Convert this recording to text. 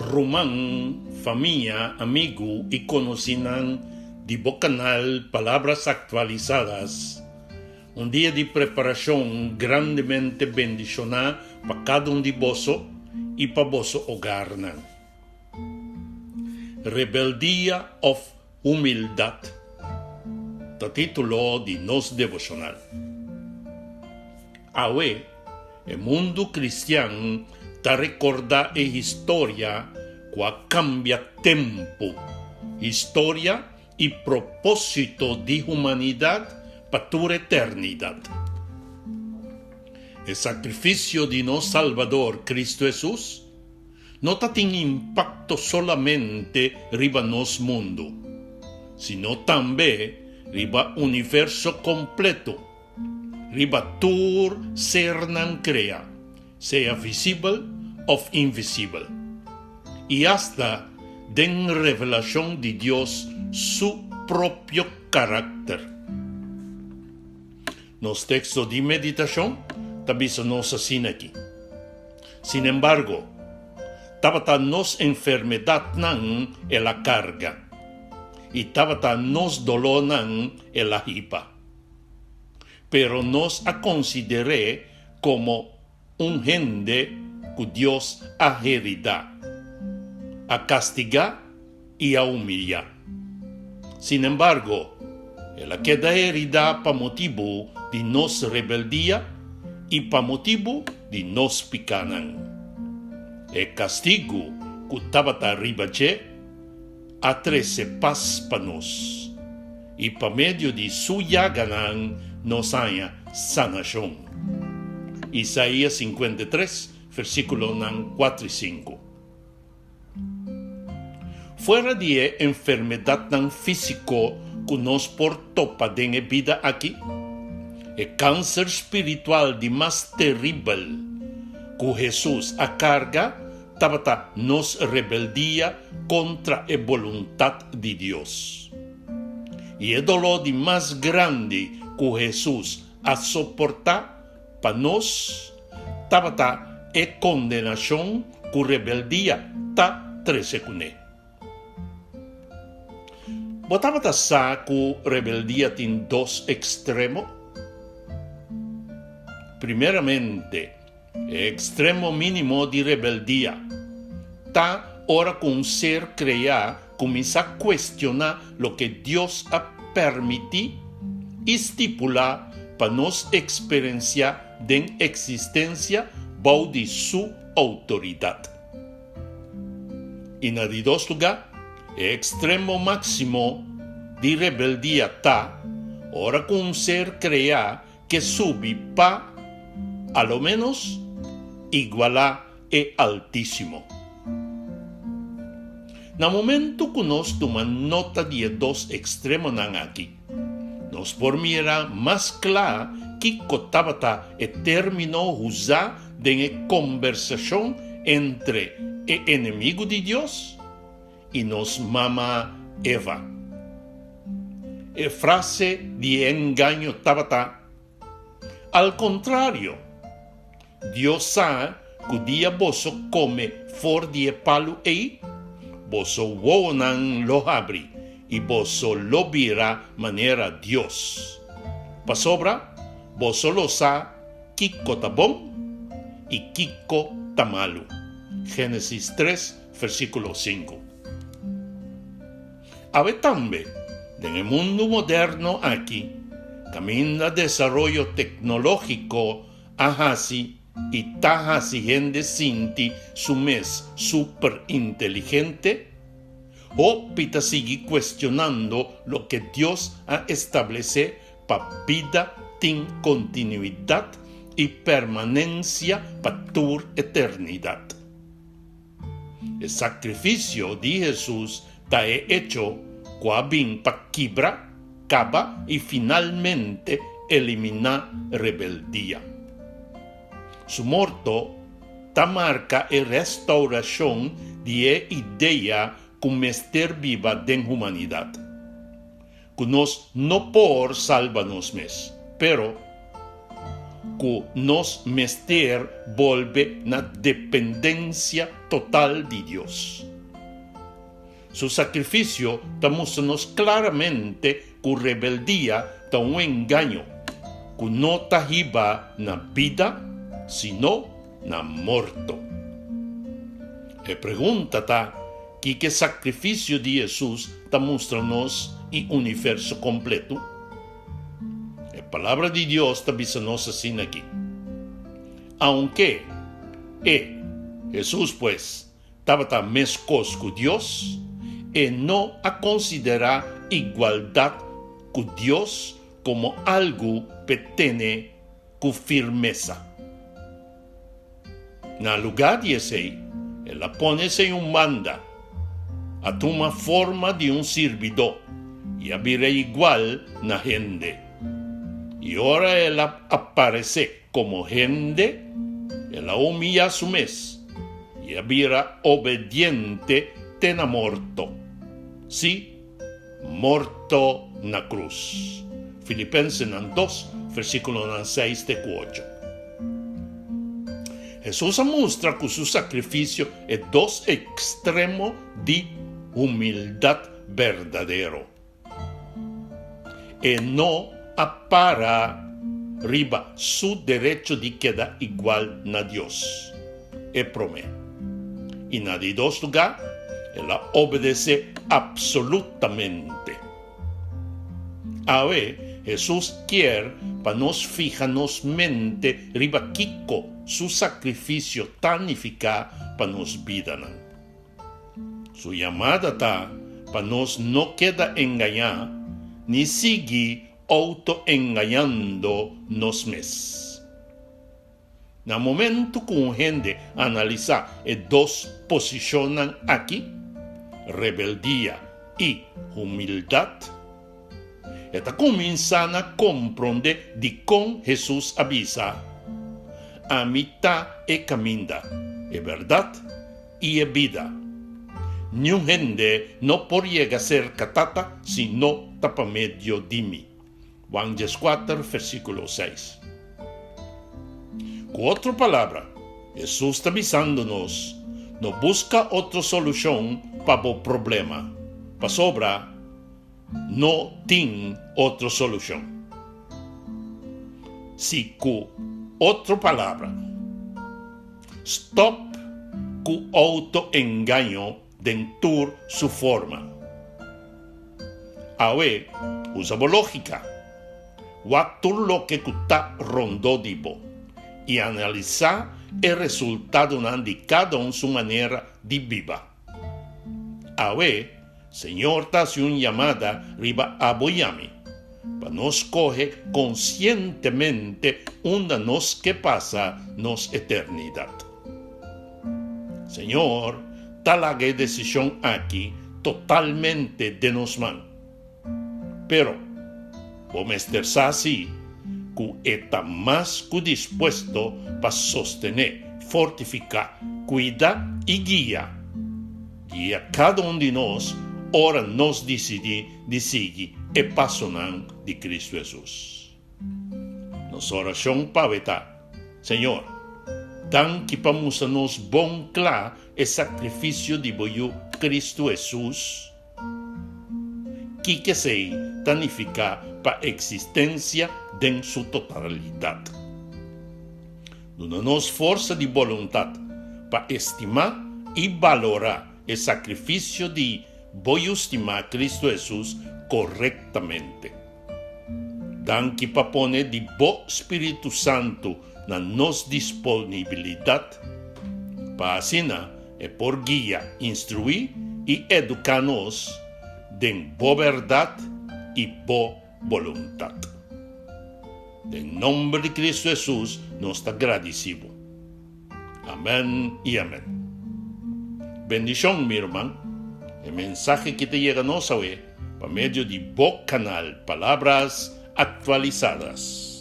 Ruman, famia, amigu i konosínan di bo kanal Palabras Actualizadas. Un dia di preparashon grandemente bendishoná pa kada un di boso i pa boso ogarnan. Rebeldia òf humildat ta título di nos devoshonal. Awe, e mundu kristian ta rekordá e historia ku a kambia tempu, historia i propósito di humanidat pa tur eternidat. E sakrifisio di nos Salbador Kristu Hesus no ta tin impakto solamente riba nos mundu, sino tambe riba universo kompleto, riba tur sernan krea, sea visibel òf invisibel, i asta den revelashon di Dios su propio karakter. Nos teksto di meditashon ta bisa nos asina aki, Sinembargo, tabata nos enfermedatnan el a karga, i tabata nos dolónan el a hiba. Pero nos a konsider'é komo un hende ku Dios a heridá, a kastigá i a humiliá. Sinembargo, el a keda heridá pa motibu di nos rebeldia i pa motibu di nos pikánan. E kastigu ku tabata riba dje a trese pas pa nos, i pa medio di su yaganan nos haña sanashon. Isaías 53, versíkulonan 4 i 5. Fuera di e enfermedatnan físiko ku nos por topa den e bida aki, e kanser spiritual di mas teribel ku Hesus a karga tabata nos rebeldia kontra e boluntat di Dios. I e doló di mas grandi ku Hesus a soportá pa nos tabata e kondenashon ku rebeldia ta trese kuné. Bo tabata sa ku rebeldia tin dos ekstremo? Primeramente, E ekstremo mínimo di rebeldia ta ora ku un ser kreá kuminsá kuestioná loke Dios a permití i stipulá pa nos eksperensiá den eksistensia bou di Su outoridat. I na di dos lugá, e ekstremo máksimo di rebeldia ta ora ku un ser kreá ke subi pa, a lo ménos, igualá e Altísimo. Na momentu ku nos tuma nota di e dos ekstremonan aki, nos por mira mas kla kiko tabata e término usá den e kombersashon entre e enemigu di Dios i nos mama Eva. E frase di e engaño tabata, Al kontrario, Dios sa ku dia boso kome for di e palu ei, boso wowonan lo habri i boso lo bira manera Dios, pasobra boso lo sa kiko ta bon i kiko ta malu. Génesis tres, versíkulo sinku. Awe tambe, den e mundu moderno aki, kaminda desaroyo teknológiko a hasi i ta hasi hende sinti su mes superinteligente, hopi ta sigui kuestionando loke Dios a establesé pa bida tin kontinuidat i permanensia pa tur eternidat. E sakrifisio di Hesus ta e echo ku a bin pa kibra, kaba i finalmente eliminá rebeldia. Su morto ta marka e restaurashon di e idea ku mester biba den humanidat, ku nos no por salba nos mes, pero. ku nos mester bolbe na dependensia total di Dios. Su sakrifisio ta mustra nos klaramente ku rebeldia ta un engaño ku no ta hiba na bida sino na morto. E pregunta ta, kiko e sakrifisio di Hesus ta mustra nos i universo kompletu? E Palabra di Dios ta bisa nos asina aki, Aunke e, Hesus pues, tabata meskos ku Dios, e no a konsiderá igualdat ku Dios komo algu p'e tene ku firmesa. Na lugá di esei, el a pone esei un banda, a tuma forma di un sirbidó i a bira igual na hende. I ora el a aparesé komo hende, el a humiyá su mes i a bira obediente te na morto, sí, morto na krus. Filipensenan dos, versíkulonan seis te ku ocho. Hesus a mustra ku su sakrifisio e dos ekstremo di humildat berdadero. E no a para riba su derecho di keda igual na Dios, e promé. I na di dos lugá, el a obedesé apsolutamente. Awe, Hesus kier pa nos fiha nos mente riba kiko su sakrifisio ta nifiká pa nos bidanan. Su yamada ta pa nos no keda engañá ni sigui outoengañando nos mes. Na momento ku un hende analisá e dos posishonnan aki, rebeldia i humildat, e ta kuminsá na komprondé dikon Hesus a bisa, Ami ta e kaminda, e bèrdat i e bida. Niun hende no por yega serka Tata si no ta pa medio di mi. Juan dieskuater, versíkulo seis. Ku otro palabra, Hesus ta bisando nos, No buska otro solushon pa bo problema, pasobra no tin otro solushon. Si ku otro palabra, stòp ku outoengaño den tur su forma. Awe, usa bo lógika. Wak tur loke ku ta rondó di bo i analisá e resultadonan di kada un su manera di biba. Awe, Señor ta hasi un yamada riba abo i ami pa nos skohe konsientemente unda nos ke pasa nos eternidat. Señor ta laga e desishon aki totalmente den nos man. Pero, bo mester sa si ku e ta mas ku dispuesto pa sostené, fortifiká, kuida i guia guia kada un di nos ora nos disidí di sigui e pasonan di Kristu Hesus. Nos orashon p'awe ta, Señor, danki pa mustra nos bon kla e sakrifisio di bo Yu Kristu Hesus. Kiko esei ta nifiká pa eksistensia den su totalidat? Duna nos forsa di boluntat pa estimá i balorá e sakrifisio di bo Yu stimá Kristu Hesus korektamente. Danki pa pone di bo Spiritu Santu na nos disponibilidat pa asina e por guia, instruí i eduká nos den bo bèrdat i bo boluntat. Den nomber di Kristu Hesus nos ta gradisí bo. Amèn i amèn. Bendishon mi ruman. E mensahe ki ta yega nos awe pa medio di bo kanal Palabras Actualizadas.